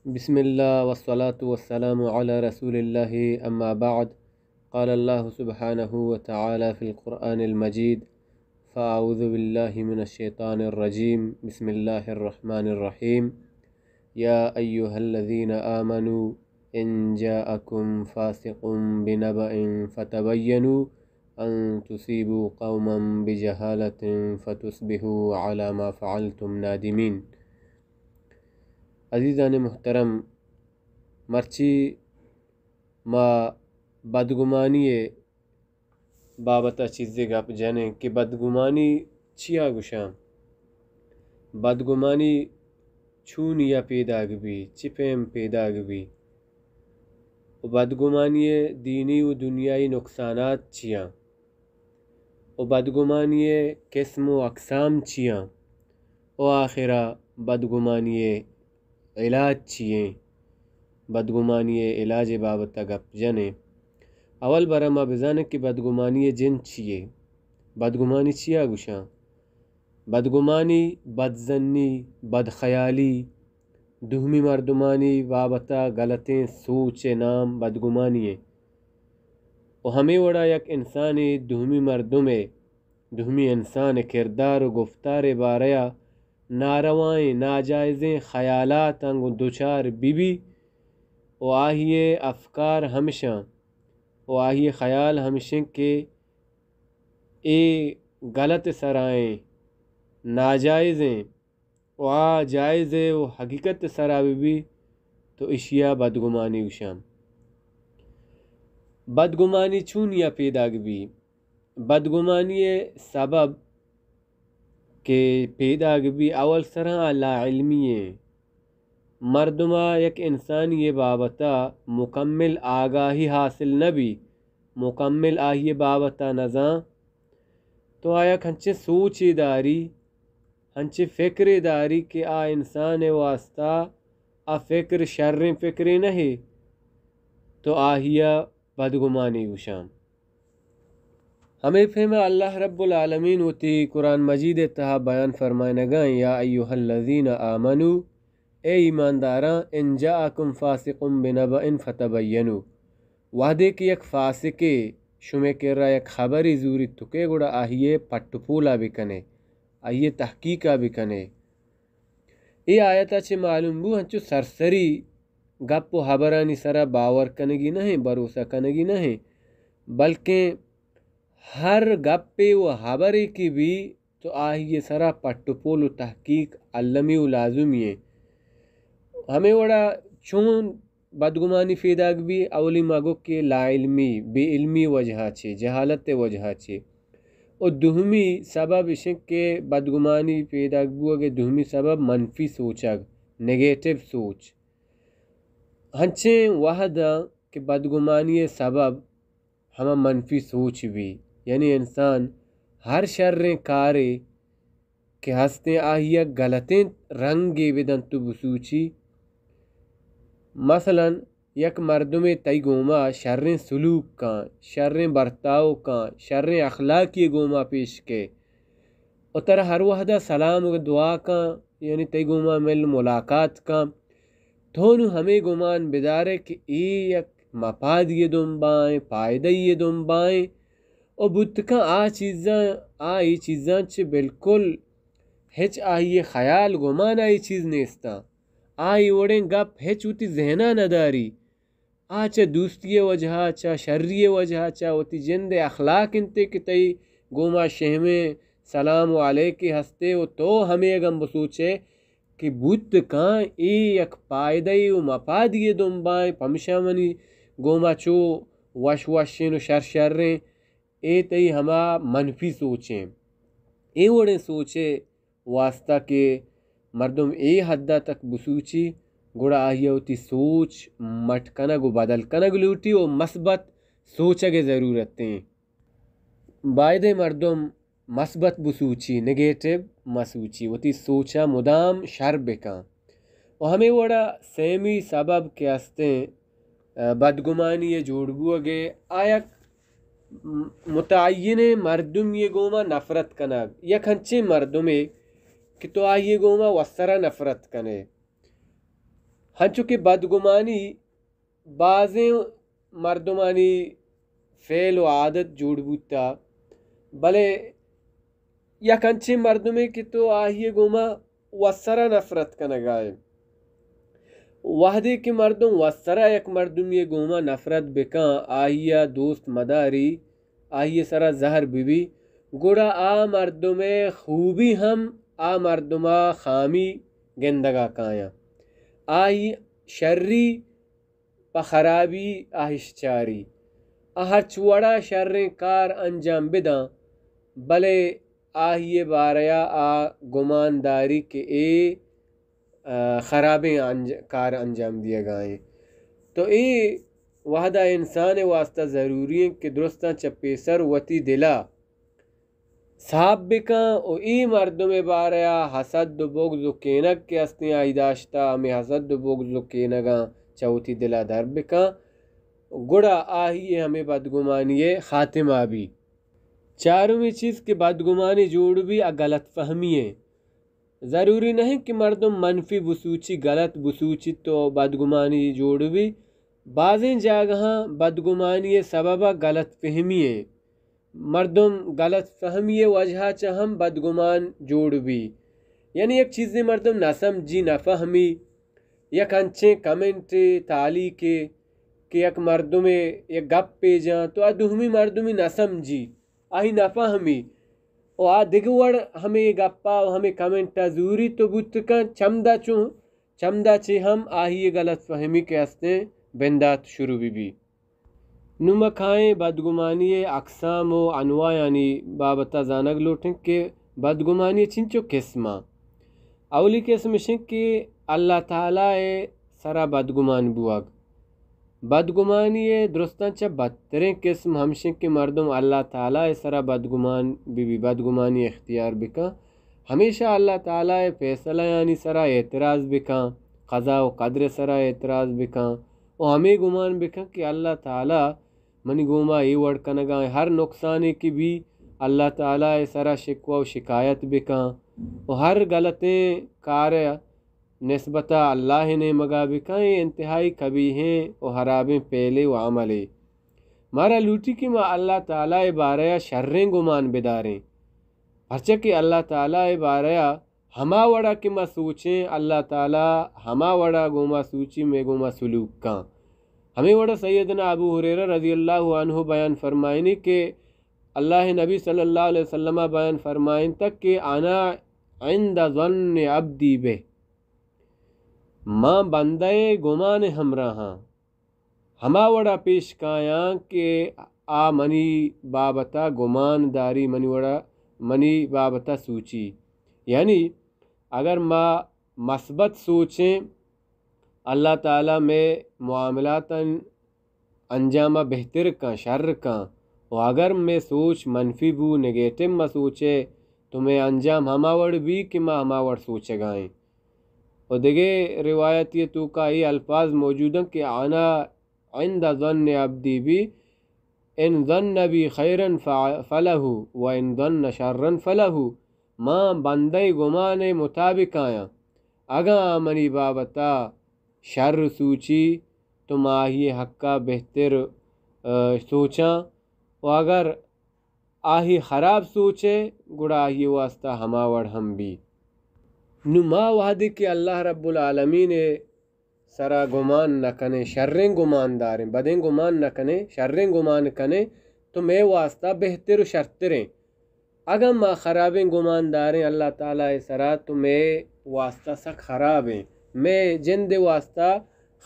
بسم الله والصلاة والسلام على رسول الله، أما بعد. قال الله سبحانه وتعالى في القرآن المجيد: فأعوذ بالله من الشيطان الرجيم. بسم الله الرحمن الرحيم. يا أيها الذين آمنوا إن جاءكم فاسق بنبأ فتبينوا أن تصيبوا قوما بجهالة فتصبحوا على ما فعلتم نادمين. عزیزان محترم، مرچی ما بدگمانی ءِ بابت ءَ چیزے گپ جنیں کہ بدگمانی چیا گوشاں؟ بدگمانی چونیا پیداگ بی؟ چی پیم پیداگ بی؟ و بدگمانی ءِ دینی و دنیائی نقصانات چیاں؟ و بدگمانی ءِ قسم و اقسام چیاں؟ و آخرا بدگمانی ءِ علاج چی ایں؟ بدگمانی ءِ علاج ءِ بابت ءَ گپ جنیں۔ اول برا ما بزانیں کہ بدگمانی ءِ جند چی یے؟ بدگمانی چیا گوشاں؟ بدگمانی، بدظنی، بدخیالی، دومی مردمانی بابت ءَ غلطیں سوچ ءِ نام بدگمانی ایں۔ و ہمے وڑا یک انسانے دومی مردم ءِ، دومی انسان ءِ کردار و گفتار ءِ بارہ ءَ ناروائیں، ناجائزیں خیالاتاں گوں دچار بہ بی و آئی ءِ افکار ہمشاں و آئی ءِ خیال ہمشیں کہ اے غلط سرائیں، ناجائزیں و آ جائزے و حقیقت سرا بہ بی تو اشیا بدگمانی گوشاں۔ بدگمانی چونیا پیداگ بی؟ بدگمانی ءِ سبب کہ پیداگ بی، اول سرا آ لاعلمی ایں۔ مردما یک انسانی ءِ بابت ءَ مکمل آگاہی حاصل نہ بی، مکمل آئی ءِ بابت ءَ نزان، تو آ یک ہنچیں سوچے داری، ہنچیں فکرے داری کہ آ انسان ءِ واسطہ آ فکر شریں فکرے نہ ایں، تو آئی ءَ بدگمانی گوشاں۔ ہمے پیم ءَ اللہ رب العالمین وتی قرآن مجید ءِ تہا بیان فرمائنگا ایں، یا ایھا الذین آمنوا، اے ایمانداراں، ان جاءکم فاسق بنبأ فتبینوا، وہدے کہ یک فاسقے شمے کرا یک خبرے زوریت تو کہ گڑا آئی ءِ پٹ و پولا بکنے، آئی ءِ تحقیقا بکنے۔ اے آیت ءَ چہ معلوم بو، ہنچو سرسری گپ و ہبرانی سرا باور کنگی نہ ایں، بھروسہ کنگی نہ ایں، بلکیں ہر گپے و ہبرے کہ بی تو آئی ءِ سرا پٹ و پول و تحقیق المی و لازمی ایں۔ ہمے وڑا چون بدگمانی پیداگ بی؟ اولی ما گو کہ لاعلمی، بے علمی وجہ چے، جہالت وجہ چے۔ و دومی سبب اشیں کہ بدگمانی پیداگ بوگ ءِ دومی سبب منفی سوچگ، نیگیٹو سوچ۔ ہنچیں وہداں کہ بدگمانی ءِ سبب ہما منفی سوچ بی، یعنی انسان ہر شریں کارے کہ ہستیں آئی ءَ غلطیں رنگے بدنت و بسوچی۔ مثلاً یک مردمے تئی گوما شریں سلوک کن، شریں برتاؤ کن، شریں اخلاقی گوما پیش کئے، و ترا ہر وہدا سلام و دعا کن، یعنی تئی گوما مل ملاقات کن، تو نوں ہمے گمان بدارئے کہ اے یک مپادی دنبائیں، پائدہی دنبائیں، و بوت کن آ چیزاں، آ اے چیزاں چہ بالکل ہچ آئی خیال گمان آ اے چیز نیستاں۔ آ اے وڑیں گپ ہچ وتی ذہنا نداری۔ آ چہ دوستی وجہا، چہ شری وجہا، چہ وتی جند اخلاق انت کہ تئی گوما شہمیں سلام و علیکے ہستے و تو ہمے اگاں بسوچئے کہ بوت کن اے یک پائدہے و مپادی دنبائیں، پمشا منی گوما چو وش وشیں و شر شریں، اے تئی ہما منفی سوچیں۔ اے وڑیں سوچے واسطہ کہ مردم اے حدا تک بسوچی، گڑا آئی وتی سوچ مٹ کنگ و بدل کنگ لوٹی و مثبت سوچگ ضرورت ایں۔ بایدیں مردم مثبت بسوچی، نیگیٹو مسوچی، وتی سوچا مدام شر بکن۔ و ہمے وڑا سیمی سبب کہ استیں، ء، بدگمانی ء جوڑ بوگ ء آ یک م-، متعینیں مردمی ء گوما نفرت کنگ، یک انچیں مردمے کہ تو آئی ء گوما وسرا نفرت کنے۔ ہنچو کہ بدگمانی بازیں مردمانی فعل و عادت جوڑ بوتا، بلے یک انچیں مردمے کہ تو آہی گوما وسرا نفرت کنگائے۔ وہدے کہ مردم وسرا یک مردمی گوما نفرت بکن، آہیا دوست مداری، آہی سرا زہر ببی، گڑا آ مردم خوبی ہم آ مردما خامی گندگا کایاں۔ آہی شری پہ خرابی آہش چاری۔ آ ہرچ وڑا شریں کار انجام بداں، بلے آہی باریا آ گمان داری کہ اے، آ، خرابیں انج-، کار انجام دیگا ایں۔ تو اے وہدا انسان واسطہ ضروری ایں کہ درستاں چہ پیسر وتی دلا صاف بکن و اے مردم باریا حسد و بغض و کینگ کہ استیں آئی داشتہ، ہمیں حسد و بغض و کینگاں چہ وتی دلا در بکن، گڑا آہی ہمیں بدگمانی خاتمہ بی۔ چارمی چیز کہ بدگمانی جوڑ بی آ غلط فہمی ایں۔ ضروری نہیں کہ مردم منفی بسوچی، غلط بسوچی تو بدگمانی جوڑ بی۔ بازیں جاگہاں بدگمانی سبب غلط فہمی ایں۔ مردم غلط فہمی وجہ چہ ہم بدگمان جوڑ بی۔ یعنی یک چیزے مردم نہ سمجھی، نہ فہمی، یک انچیں کمنٹے، تعلیقے کہ یک مردمے یک گپے جاں تو آ دومی مردمی نہ سمجھی، آئی نہ فہمی، و آ دگہ وڑ ہمے گپا و ہمے کمنٹا زوری تو بوت کن، چمدا چوں، چمدا چہ ہم آہی غلط فہمی کہ استیں بندات شروع بی بی۔ نوں ما کائیں بدگمانی اقسام و انواعانی بابتا زانگ لوٹیں کہ بدگمانی چنچو قسماں۔ اولی قسم اش انت کہ اللہ تعالی ء سرا بدگمان بوگ۔ بدگمانی ء درستاں چہ بدتریں قسم ہمش انت کہ مردم اللہ تعالی ء سرا بدگمان بہ بی، بدگمانی اختیار بکن، ہمیشہ اللہ تعالی ء فیصلہ آنی سرا اعتراض بکن، قضا و قدر ء سرا اعتراض بکن و ہمے گمان بکن کہ اللہ تعالی منی گوما اے وڑ کنگا ایں، ہر نقصانے کہ بی، اللہ تعالی ء سرا شکوہ و شکایت بکن و ہر غلطیں کار ء نسبتا اللہ ء نیمگا بکن، اے انتہائی قبیحیں و حرابیں فعلے و عملے۔ مارا لوٹی کہ ما اللہ تعالی ء بارہ ء شریں گمان بداریں، پرچا کہ اللہ تعالی ء بارہ ء ہما وڑا کہ ما سوچیں، اللہ تعالی ہما وڑا گوما سوچی، مئے گوما سلوک کن۔ ہمے وڑا سیدنا ابو ہریرہ رضی اللہ عنہ بیان فرمائنی کہ اللہ نبی صلی اللہ علیہ وسلم بیان فرمائنتگ کہ انا عند ظن عبدی بہ، ما بندہ گمان ہمراہاں۔ ہما وڑا پیش کایاں کہ آ منی بابتا گمان داری، منی وڑا، منی بابتا سوچی۔ یعنی اگر ما مثبت سوچیں، اللہ تعالی مئے معاملاتاں انجام بہتر کن، شر کن، و اگر مئے سوچ منفی بو، نیگیٹو ما سوچے، تو مئے انجام ہما وڑ بی کہ ما ہما وڑ سوچگائیں۔ و دگہ روایتی توکا اے الفاظ موجود انت کہ انا عند ظن عبدی بی، ان ظن بی خیرا ف-، فلہ، و ان ظن شرا فلہ۔ ما بندہ گمان مطابق آیاں، اگاں آ منی بابتا شر سوچی تو ما آہی حقا بہتر، آ، سوچاں، و اگر آہی خراب سوچے گڑا آہی واسطہ ہما وڑ ہم بی۔ نو ما وہدے کہ اللہ رب العالمین سرا گمان نہ کنیں، شریں گمان داریں، بدیں گمان نہ کنیں، شریں گمان کنیں، تو مئے واسطہ بہتر و شرتریں۔ اگاں ما خرابیں گمان داریں اللہ تعالی سرا، تو مئے واسطہ سک خرابیں، مئے جند واسطہ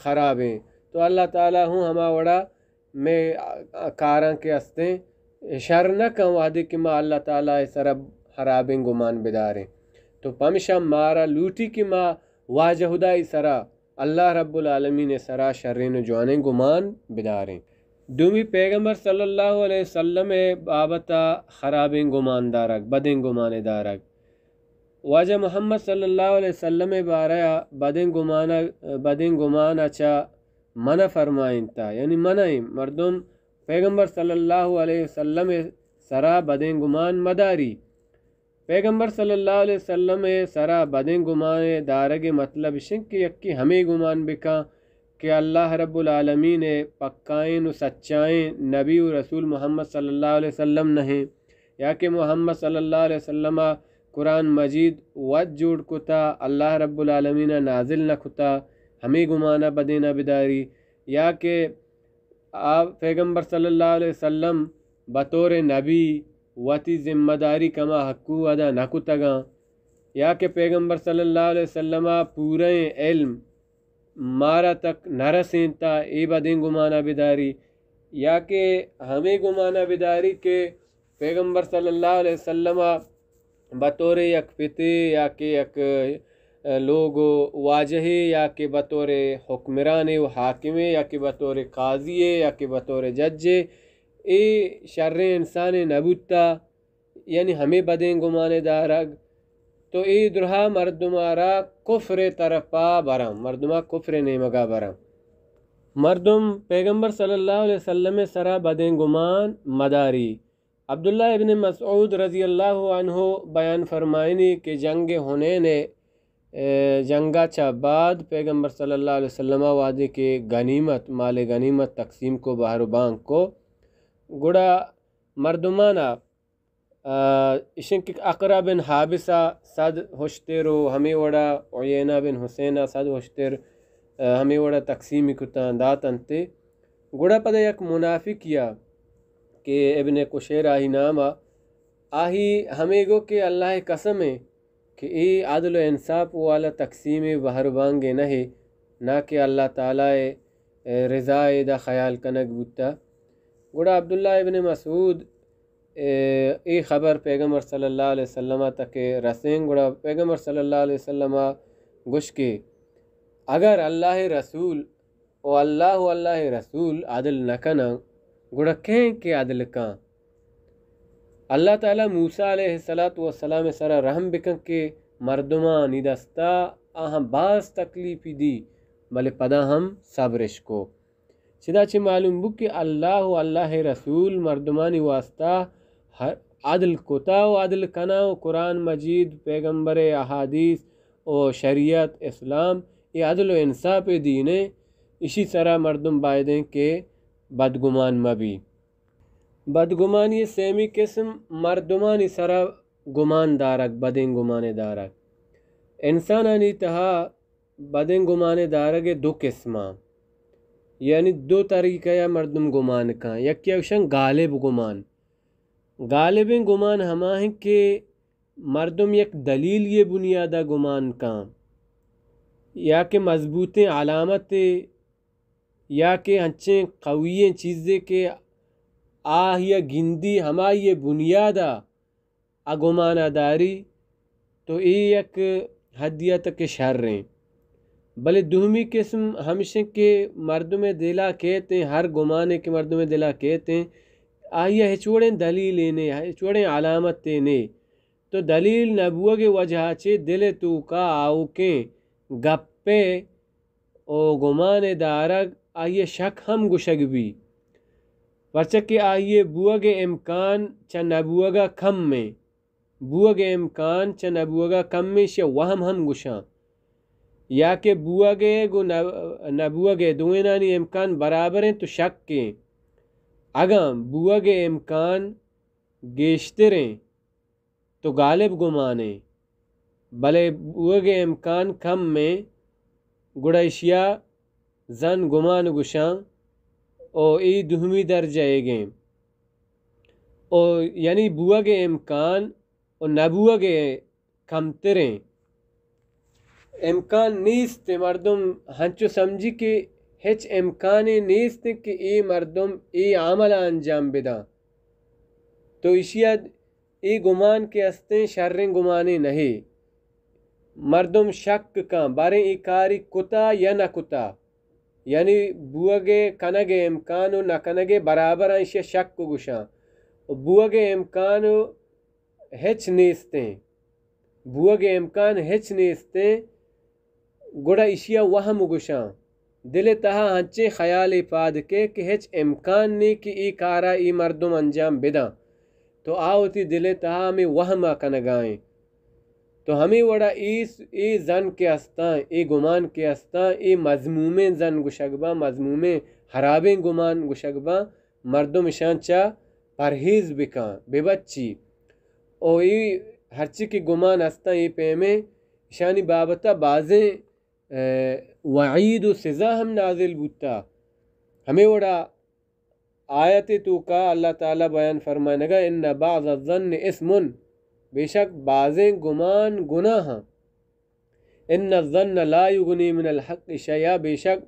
خرابیں۔ تو اللہ تعالی ہوں ہما وڑا مئے کاراں کہ استیں شر نہ کن، وہدے کہ ما اللہ تعالی سرا خرابیں گمان بداریں۔ تو پمشا مارا لوٹی کہ ما واجہ خدائی سرا، اللہ رب العالمین سرا شریں و جوانیں گمان بداریں۔ دومی، پیغمبر صلی اللہ علیہ وسلم بابتا خرابیں گمان دارگ، بدیں گمان دارگ۔ واجہ محمد صلی اللہ علیہ وسلم بارہ بدیں گمان، بدیں گمان چا منع فرمائنتا، یعنی منع ایں مردم پیغمبر صلی اللہ علیہ وسلم سرا بدیں گمان مداری۔ پیغمبر صلی اللہ علیہ وسلم ءِ سرا بدیں گمان ءِ دارگ ءِ مطلب اش انت کہ یکے ہمے گمان بکن کہ اللہ رب العالمین ءِ پکائیں و سچائیں نبی و رسول محمد صلی اللہ علیہ وسلم نہ انت، یا کہ محمد صلی اللہ علیہ وسلم ءَ قرآن مجید وت جوڑ کتا، اللہ رب العالمین ءَ نازل نہ کتا، ہمے گمان ءَ بدین ءَ بداری، یا کہ آ پیغمبر صلی اللہ علیہ وسلم بطور نبی وتی ذمہ داری کما حقو ادا نہ کتگاں، یا کہ پیغمبر صلی اللہ علیہ وسلم ءَ پورئیں علم مارا تک نہ رسینتا، اے بدیں گمانا بداری، یا کہ ہمے گمانا بداری کہ پیغمبر صلی اللہ علیہ وسلم ءَ بطور یک پتے یا کہ یک، ء، لوگ و واجہے یا کہ بطور حکمرانے و حاکمے یا کہ بطور قاضیے یا کہ بطور ججے، اے شریں انسانے نہ بوتا، یعنی ہمے بدیں گمانے دارگ، تو اے درہا مردمارا کفر طرفا براں، مردما کفر نیمگا براں۔ مردم پیغمبر صلی اللہ علیہ وسلم سرا بدیں گمان مداری۔ عبداللہ ابن مسعود رضی اللہ عنہ بیان فرمائنی کہ جنگ حنین ء، ء، جنگا چہ بعد پیغمبر صلی اللہ علیہ وسلم وہدے کہ غنیمت، مال غنیمت تقسیم کو، بہر و بانگ کو، گڑا مردمانا، ء، اشن کہ اقرع بن حابسا صد ہشتر و ہمے وڑا عیینہ بن حسینا صد ہشتر، ء، ہمے وڑا تقسیمی کتاں داتنتے۔ گڑا پدا یک منافقیا کہ ابن قشیر آہی ناما، آہی ہمے گو کہ اللہ قسم ہے کہ اے عدل و انصاف والا تقسیم بہر و بانگے نہ ہے، نہ کہ اللہ تعالی رضا ادا خیال کنگ بوتا۔ گڑا عبداللہ ابن مسعود، اے، اے خبر پیغمبر صلی اللہ علیہ وسلم تک رسیں، گڑا پیغمبر صلی اللہ علیہ وسلم گوش کہ اگر اللہ رسول و اللہ و اللہ رسول عدل نہ کناں، گڑا کہیں کہ عدل کن؟ اللہ تعالی موسی علیہ الصلوۃ والسلام سرا رحم بکن کہ مردمانی دستا آہاں باز تکلیفی دی، بلے پدا ہم صبرش کو۔ چدا چہ معلوم بو کہ اللہ و اللہ رسول مردمانی واسطہ ہر عدل کتا و عدل کنا و قرآن مجید، پیغمبر احادیث و شریعت اسلام اے عدل و انصاف دینے، اشی سرا مردم بایدیں کہ بدگمان مبی۔ بدگمانی سیمی قسم مردمانی سرا گمان دارگ، بدیں گمانے دارگ۔ انسانانی تہا بدیں گمانے دارگ دو قسماں، یعنی دو طریقہ یا مردم گمان کن۔ یکی اوشن غالب گمان۔ غالبیں گمان ہما ہیں کہ مردم یک دلیل یہ بنیادہ گمان کن یا کہ مضبوطیں علامت یا کہ انچیں قوی ایں چیزے کہ آہیا گندی ہمائی بنیادا آ گمانا داری، تو اے یک حدیا تک شر ایں۔ بلے دومی قسم ہمشیں کہ مردم دلا کیت ایں، ہر گمانے کہ مردم دلا کیت ایں، آئیا ہچ وڑیں دلیلے نے، ہچ وڑیں علامتے نے۔ تو دلیل نہ بوگ وجہ چے دل توکا آؤکیں گپے و گمان دارگ، آئی شک ہم گوشگ بی، پرچہ کہ آئی بوگ امکان چہ نہ بوگا کم ایں۔ بوگ امکان چہ نہ بوگا کم ایں، شہ وہم ہم گوشاں، یا کہ بوگ گو نہ، نہ بوگ دوئینانی امکان برابر ایں تو شک ایں۔ اگاں بوگ امکان گیشتر ایں، تو غالب گمان ایں، بلے بوگ امکان کم ایں، گڑا اشیا زن گمان گوشاں، او اے دومی درجہ ایگیں، او یعنی بوگ امکان و نہ بوگ کمتریں۔ امکان نیست، مردم ہنچو سمجھی کہ ہچ امکانے نیست کہ اے مردم اے عمل انجام بداں، تو ایشی ء اے گمان کہ استیں شریں گمانے نہ۔ مردم شک کن باریں اے کاری کتا یا نہ کتا، یعنی بوگ ء کنگ ء امکان و نہ کنگ ء برابر آں، ایشی ء شک گوشاں۔ و بوگ ء امکان و ہچ نیستیں، بوگ ء امکان ہچ نیستیں، گڑا ایشی ء وہم گوشاں۔ دل ء تہا انچیں خیالے پاد کئے کہ ہچ امکان نے کہ اے کارا اے مردم انجام بداں۔ تو آ وتی دل ءِ تہا ہمے وہم ءَ کنگا ایں۔ تو ہمے وڑا اے س-، اے زن کہ استاں، اے گمان کہ استاں، اے مذمومیں زن گوشگ باں، مذمومیں ہرابیں گمان گوشگ باں، مردم اشاں چہ پرہیز بکاں، ببچی۔ او اے ہرچی کہ گمان استاں، اے پیمیں اشانی بابت ءَ بازیں، اے، وعید و سزا ہم نازل بوتا۔ ہمے وڑا آیت توکا اللہ تعالی بیان فرمائنگا، ان بعض الظن اثم، بے شک بازیں گمان گناہ ہیں۔ ان الظن لا یغنی من الحق شیئا، بے شک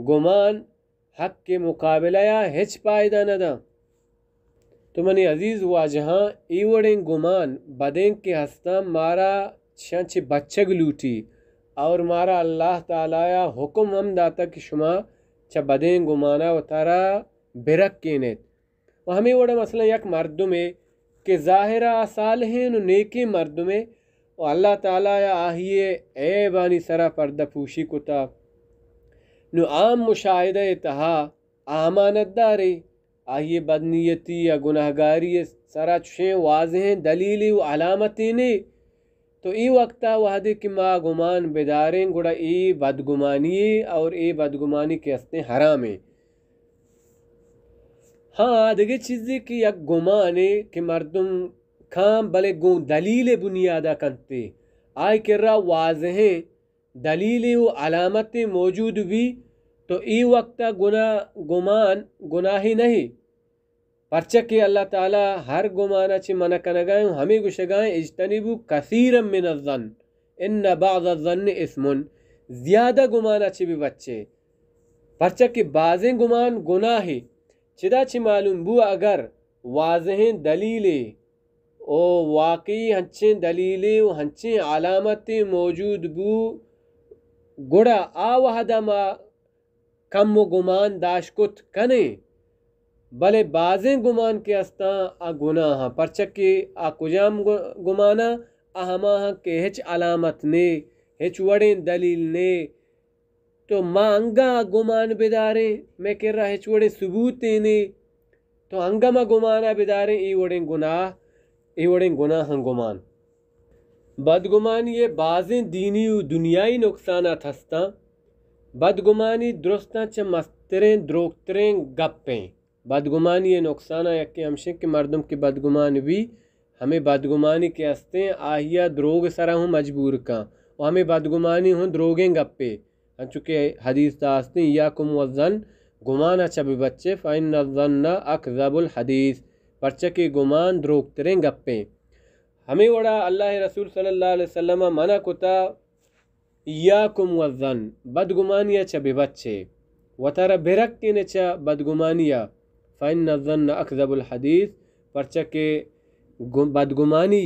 گمان حق کے مقابلہ یا ہچ پائدہ نہ داں۔ تو منی عزیز واجہاں، اے وڑیں گمان بدیں کہ ہستاں، مارا چشاں چہ بچگ لوٹی، اور مارا اللہ تعالی ءَ حکم ہم داتا کہ شما چہ بدیں گمانا وتارا برکینیت۔ و ہمے وڑا مثلاً یک مردمے کہ ظاہرا صالحیں و نیکیں مردمے و اللہ تعالی ءَ آہی عیبانی سرا پردہ پوشی کتا، نو عام مشاہدہ ءِ تہا امانت دارے، آئی بدنیتی یا گناہگاری سرا چشیں واضحیں دلیلے و علامتے نے۔ تو اے وقتا وہدے کہ ما گمان بداریں، گڑا اے بدگمانی اے اور اے بدگمانی کہ ہستیں حرامیں۔ ہاں، دگہ چیزے کہ یک گمانے کہ مردم کاں بلے گوں دلیل بنیادا کنتے، آئی کرا واضحیں دلیلے و علامتے موجود بی، تو اے وقتا گناہ، گمان گناہے نہ۔ پرچا کہ اللہ تعالی ہر گمانا چہ منع کنگائیں و ہمے گوشگائیں، اجتنبوا کثیرا من الظن ان بعض الظن اثم، زیادہ گمانا چہ ببچے، پرچا کہ بازیں گمان گناہے۔ چدا چہ معلوم بو اگر واضحیں دلیلے او واقعی ہنچیں دلیلے و ہنچیں علامتے موجود بو، گڑا آ وہدا ما کم و گمان داشت کت کنیں، بلے بازیں گمان کہ استاں آ گناہاں، پرچا کہ آ کجام گ-، گماناں؟ آ ہماہاں کہ ہچ علامت نے، ہچ وڑیں دلیل نے، تو ما انگا گمان بداریں، مئے کرا ہچ وڑیں ثبوتے نے، تو انگا ما گمانا بداریں، اے وڑیں گناہ، اے وڑیں گناہاں گمان۔ بدگمانی ءِ بازیں دینی و دنیائی نقصانات ہستاں۔ بدگمانی درستاں چہ مستریں، دروگتریں گپیں۔ بدگمانی ءِ نقصاناں یکے ہمشیں کہ مردم کہ بدگمان بی، ہمے بدگمانی کہ ہستیں، آہیا دروگ سرا ہوں مجبور کن و ہمے بدگمانی ہوں دروگیں گپے۔ انچو کہ حدیث تا ہستیں، ایاکم والظن، گمانا چہ ببچے، فإن الظن أكذب الحديث، پرچا کہ گمان دروگتریں گپیں۔ ہمے وڑا اللہ رسول صلی اللہ علیہ وسلم منع کتا، ایاکم والظن، بدگمانیا چہ ببچے، وتارا برکینے چہ بدگمانیا، فإن الظن أكذب الحديث، پرچا کہ گم-، بدگمانی،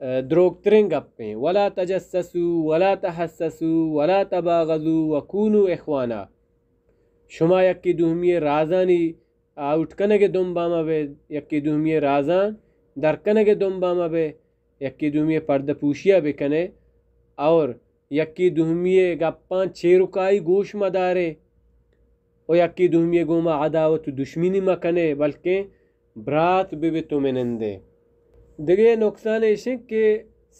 اے، دروگتریں گپیں۔ ولا تجسسوا ولا تحسسوا ولا تباغضوا وكونوا إخوانا۔ شما یکے دومی رازانی آؤٹ کنگ ءِ دمبا مہ بئے، یکے دومی ءِ رازاں در کنگ ءِ دمبا مہ بئے، یکے دومی ءِ پردہ پوشی ءَ بہ کن ئے اور یکے دومی ءِ گپاں چیرکائی گوش مہ دار ئے و یکے دومی ءِ گوما عداوت و دشمنی مہ کن ئے، بلکیں برات بہ بئے تو منند ئے۔ دگہ نقصان ایش انت کہ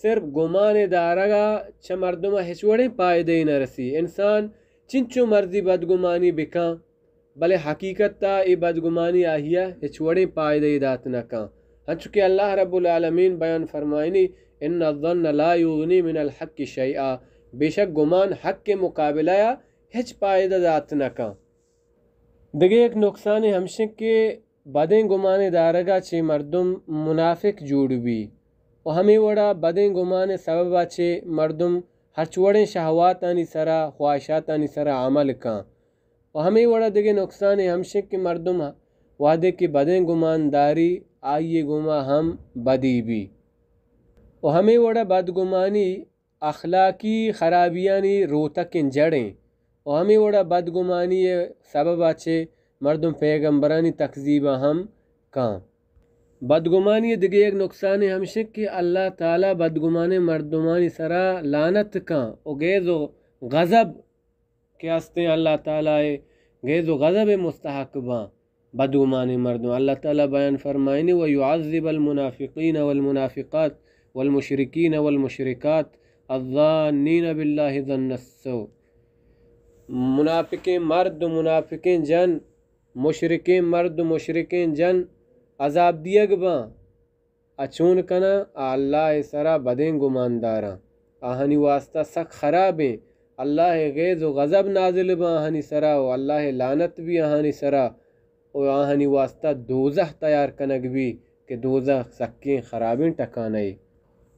صرف گمان ءِ دارگ ءَ چہ مردم ءَ ہچ وڑیں پائدہ ئے نہ رسی۔ انسان چنچو مرضی بدگمانی بہ کن، بلے حقیقت ءَ اے بدگمانی آہی ءَ ہچ وڑیں پائدہ ئے دات نہ کن۔ انچو کہ اللہ رب العالمین بیان فرمائنی، ان الظن لا یغنی من الحق شیئا، بے شک گمان حق ءِ مقابلہ ءَ ہچ پائدہ دات نہ کن۔ دگہ یک نقصانے ہمشیں کہ بدیں گمانے دارگ ءَ چہ مردم منافق جوڑ بی و ہمے وڑا بدیں گمانے سبب ءَ چہ مردم ہرچ وڑیں شہواتانی سرا، خواہشاتانی سرا عمل کن۔ و ہمے وڑا دگہ نقصانے ہمشیں کہ مردم وہدے کہ بدیں گمان داری، آئی گوما ہم بدی بی۔ و ہمے وڑا بدگمانی اخلاقی خرابیانی روتکیں جڑیں و ہمے وڑا بدگمانی ءِ سبب ءَ چہ مردم پیغمبرانی تکذیب ءَ ہم کن۔ بدگمانی ءِ دگہ یک نقصانے ہمشیں کہ اللہ تعالی بدگمانیں مردمانی سرا لعنت کن و غیظ و غضب کہ ہستیں اللہ تعالی ءِ غیظ و غضب ءِ مستحق باں۔ بدگمانیں مردم. اللہ تعالی بیان فرمائنی: ویعذب المنافقین والمنافقات والمشرکین والمشرکات الظانین باللہ ظن السوء. منافقیں مرد و منافقیں جن، مشرکیں مرد و مشرکیں جن عذاب دیگ باں. ء چون کناں؟ آ اللہ ء سرا بدیں گمان داراں. آہانی واسطہ سک خرابیں. اللہ ء غیظ و غضب نازل باں آہانی سرا و اللہ ء لعنت بی آہانی سرا و آہانی واسطہ دوزہ تیار کنگ بی کہ دوزہ سکیں خرابیں ٹکانہ ء.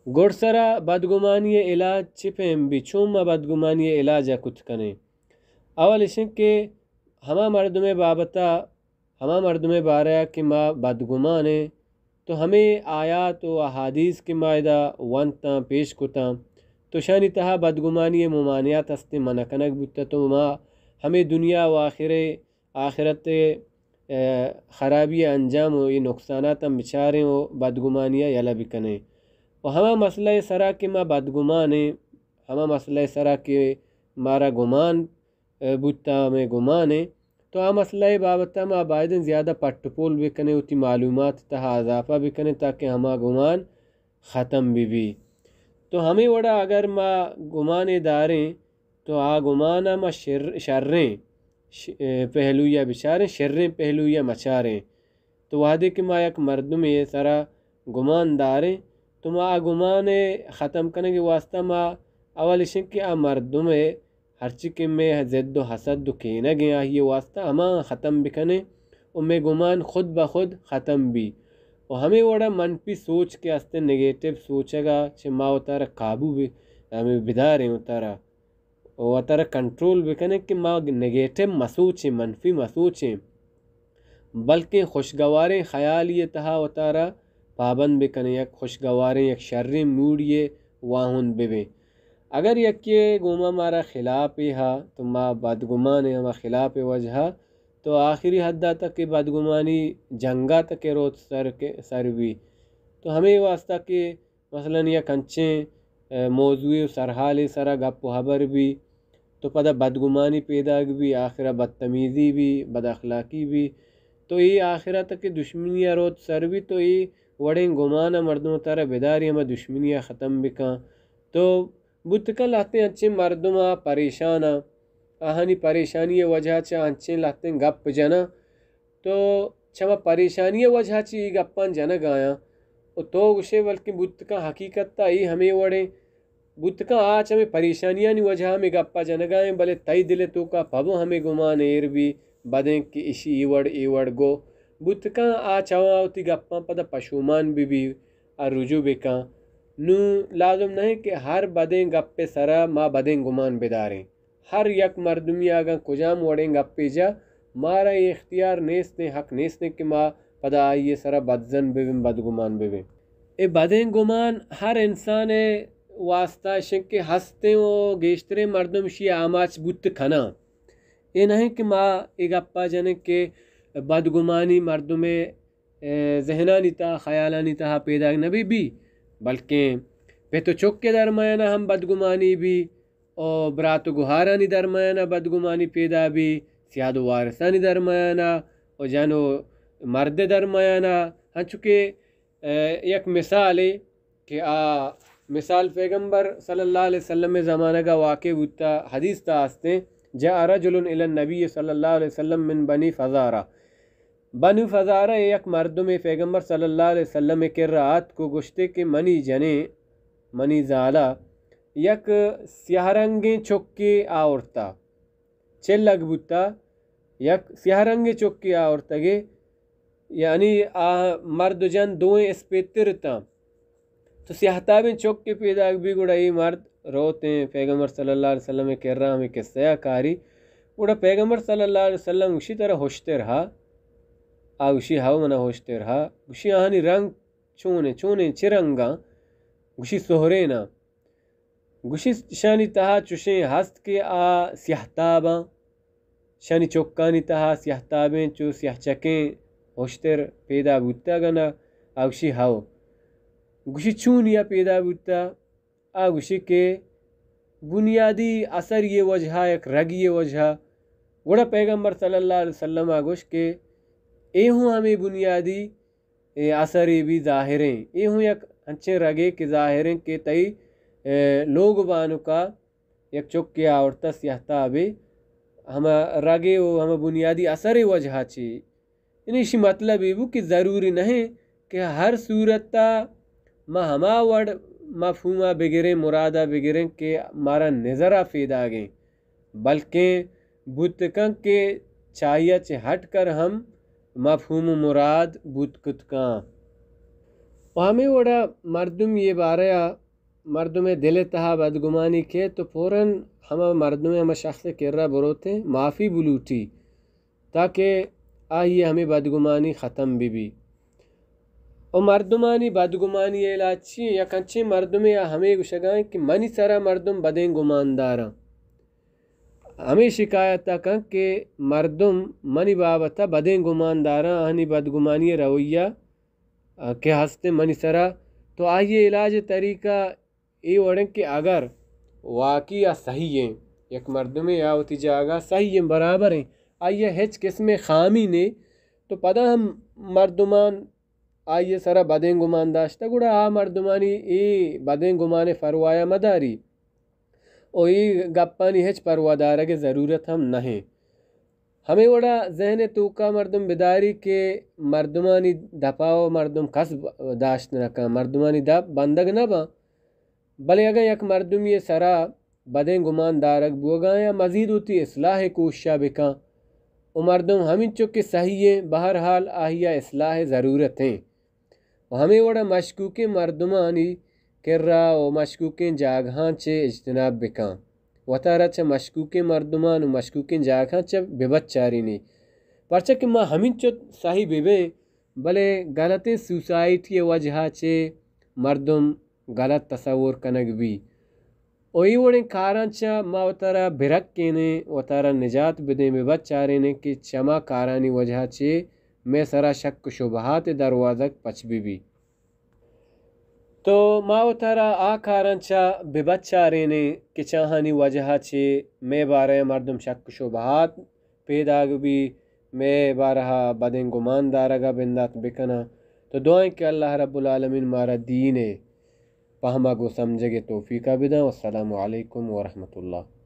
گڈسرا بدگمانی ء علاج چی پیم بی؟ چون ما بدگمانی ء علاج ء کت کنیں؟ اول اشیں کہ ہما مردم ء بابت ء ہما مردمے بارہ ء کہ ما بدگمان ایں، تو ہمے آیات و احادیث کہ ما ادا ونتاں، پیش کتاں، تو شانی تہا بدگمانی ء ممانعت ہستیں، منع کنگ بوتہ، تو ما ہمے دنیا و آخرے، آخرت ء، ء، خرابی ء انجام و اے نقصاناتاں بچاریں و بدگمانی ء یلہ بکنیں. و ہما مسئلہ ء سرا کہ ما بدگمان ایں، ہما مسئلہ ء سرا کہ مارا گمان بوت، ہمے گمان ایں، تو آ مسئلہ ء بابت ء ما بائدیں زیادہ پٹ و پول بکنیں، وتی معلومات تہا اضافہ بکنیں تاکہ ہما گمان ختم بہ بی. تو ہمے وڑا اگر ما گمانے داریں تو آ گمان ء ما شر، شریں ش، پہلویا بچاریں، شریں پہلویا مچاریں. تو وہدے کہ ما یک مردمے ء سرا گمان داریں، تو ما آ گمان ء ختم کنگ ء واسطہ ما اول اشیں کہ آ مردم ء ہرچی کہ مئے ضد و حسد و کینگ ایں آئی ء واسطہ ہما ختم بکنیں و مئے گمان خود بہ خود ختم بی. و ہمے وڑا منفی سوچ کہ ہستیں، نیگیٹو سوچگ ء چہ ما وتارا قابو بہ، ہمے بداریں وتارا. و وتارا کنٹرول بکنیں کہ ما نیگیٹو مسوچیں، منفی مسوچیں، بلکیں خوشگواریں خیالی ء تہا وتارا پابند بکنیں، یک خوشگواریں، یک شریں موڈی ء واہند ببیں. اگر یکے گوما مارا خلاپے ہا تو ما بدگمان ایں ہما خلاپ ء وجہ ء، تو آخری حد ء تک کہ بدگمانی جنگ ء تک کہ روت سر، سر بی. تو ہمے واسطہ کہ مثلاً یک انچیں، ء، موضوعے و سرحالے سرا گپ و ہبر بی، تو پدا بدگمانی پیداگ بی، آخرا بدتمیزی بی، بد اخلاقی بی، تو اے آخرا تک کہ دشمنی ء روت سر بی، تو اے وڑیں گمان ء مردم ترا بداری ہما دشمنی ء ختم بکن. تو بوت کن لہتیں انچیں مردم ء پریشان ء، آہانی پریشانی ء وجہ چہ انچیں لہتیں گپ جناں، تو چما پریشانی ء وجہ چہ اے گپاں جنگ آیاں و تو گوشے بلکیں بوت کن حقیقت ء اے ہمے وڑیں، بوت کن آ چمے پریشانیانی وجہ ہمے گپا جنگا ایں، بلے تئی دل ء توکا پبو ہمے گمان ایر بی بدیں کہ اشی اے وڑ اے وڑ گو. بوت کن آ چوا وتی گپاں پدا پشومان بہ بی، آ رجوع بکن. نوں لازم نہ کہ ہر بدیں گپ ء سرا ما بدیں گمان بداریں. ہر یک مردمی اگاں کجام وڑیں گپے جا، مارا اے اختیار نیستیں، حق نیستیں کہ ما پدا آئی ء سرا بدظن ببیں، بدگمان ببیں. اے بدیں گمان ہر انسان ء واسطہ اشیں کہ ہستیں و گیشتریں مردم اشی ء آماچ بوت کناں. اے نہ کہ ما اے گپا جنیں کہ بدگمانی مردم ء ذہنانی تہا، خیالانی تہا پیداک نہ بی بی، بلکیں پت و چک ء درمیانا ہم بدگمانی بی، و برات و گہارانی درمیانا بدگمانی پیدا بی، سیاد و وارثانی درمیانا و جن و مرد درمیانا. ہنچو کہ، ء، یک مثالے کہ آ مثال پیغمبر صلی اللہ علیہ وسلم زمانگا واقع بوتا، حدیث تا ہستیں، جاء رجل الی النبی صلی اللہ علیہ وسلم من بنی فزارہ. بنو فزارہ ء یک مردمے پیغمبر صلی اللہ علیہ وسلم ء کرا آتک و گوشتے کہ منی جنیں، منی زالا یک سیاہ رنگیں چکے آورتا، چلگ بوتا، یک سیاہ رنگیں چکے آورتگے، یعنی آ مرد و جن دوئیں اسپیتر اتاں. تو سیاہتابیں چک کہ پیداک بی، گڑا اے مرد روتیں پیغمبر صلی اللہ علیہ وسلم ء کرا ہمے قصہ ء کاری. گڑا پیغمبر صلی اللہ علیہ وسلم گوشی، ترا ہشتر ہا؟ آ گوشی، ہو، منا ہشتر ہا. گوشی، آہانی رنگ چونیں، چونیں، چہ رنگاں؟ گوشی، سہریناں. گوشی، شانی تہا چوشیں ہست کہ آ سیاہتاباں. شانی چکانی تہا سیاہتابیں چو سیاہ چکیں ہشتر پیدا بوتگ انت؟ آ گوشی، ہئو. گوشی، چونیا پیدا بوتگ؟ آ گوشی کہ بنیادی اثر یہ وجہ، یک رگ یہ وجہ. گڑا پیغمبر صلی اللہ علیہ وسلم آ گوش کہ اے ہوں ہمے بنیادی اے اثرے بی ظاہریں۔ اے ہوں یک انچیں رگے کہ ظاہریں کہ تئی، اے، لوگ بانکا یک چکے آورتہ سیاہ تابے، ہما رگے و ہما بنیادی اثرے وجہا چی۔ یعنی ایشی مطلب اے بو کہ ضروری نہیں کہ ہر صورتا ما ہما وڑ مفہوما بگریں، مرادا بگریں کہ مارا نظرا پیداگیں، بلکیں بوت کن کہ چاہیا چہ ہٹ کر ہم مفہوم و مراد بوت کت کن۔ و ہمے وڑا مردم یہ بارہ مردم دل تہا بدگمانی کہ تو فوراً ہما مردم ہما شخص کرا بروتیں معافی بلوٹی تاکہ آئی ہمیں بدگمانی ختم بی بی۔ و مردمانی بدگمانی علاج چی؟ یک انچیں مردمے آ ہمیں گوشگائیں کہ منی سرا مردم بدیں گمان داراں۔ ہمیں شکایت کن کہ مردم منی بابت بدیں گمان داراں، آہانی بدگمانی رویہ، آ، کہ ہستیں منی سرا، تو آئی علاج طریقہ اے وڑیں کہ اگر واقعی آ صحیح ہیں، یک مردمے آ وتی جاگہ صحیح ہیں، برابر ہیں، آئی ہچ قسم خامی نے، تو پدا ہم مردمان آئی سرا بدیں گمان داشتہ، گڑا آ مردمانی اے بدیں گمان پروایا مداری و اے گپانی ہچ پروا دارگ ضرورت ہم نہیں۔ ہمیں وڑا ذہن توکا مردم بداری کہ مردمانی دپا و مردم کس داشت نہ کن، مردمانی دپ بندگ نہ باں۔ بلے اگاں یک مردمی سرا بدیں گمان دارگ بوگا یا مزید وتی اصلاح کوششا بکن و مردم ہمینچو کہ صحیح ہیں، بہرحال آہیا اصلاح ضرورت ہیں۔ و ہمیں وڑا مشکوکیں مردمانی کرا و مشکوکیں جاگہاں چہ اجتناب بکن۔ وتارا چہ مشکوکیں مردمان و مشکوکیں جاگہاں چہ ببچارینی۔ پرچہ کہ ما ہمینچو صحیح ببیں، بلے غلطیں سوسائٹی وجہا چہ مردم غلط تصور کنگ بی۔ و اے وڑیں کاراں چہ ما وتارا برکینیں، وتارا نجات بدیں، ببچارینیں کہ چما کارانی وجہا چہ مئے سرا شک و شبہات دروازگ پچ بی بی۔ تو ما وتارا آ کاراں چہ ببچارینیں کہ چاہانی وجہا چہ مئے بارہ مردم شک و شبہات پیداگ بی، مئے بارہا بدیں گمان دارگا بندات بکناں۔ تو دعائیں کہ اللہ رب العالمین مارا دین پہمگ و سمجھگ توفیقا بداں۔ والسلام علیکم ورحمۃ اللہ۔